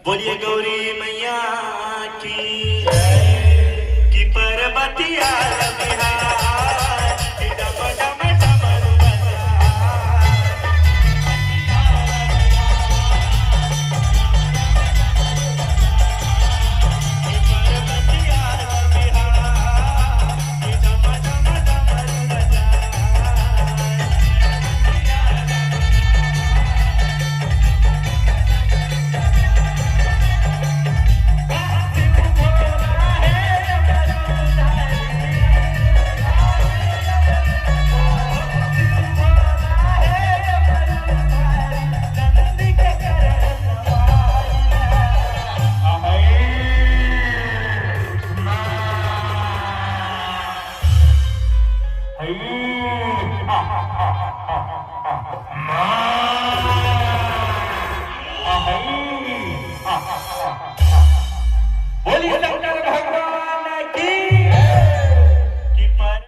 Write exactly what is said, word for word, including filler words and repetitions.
बोलिए गौरी मैया की, कि पर्वतिया बिहार, कि डम डम डमरू बजा। बोलिए शंकर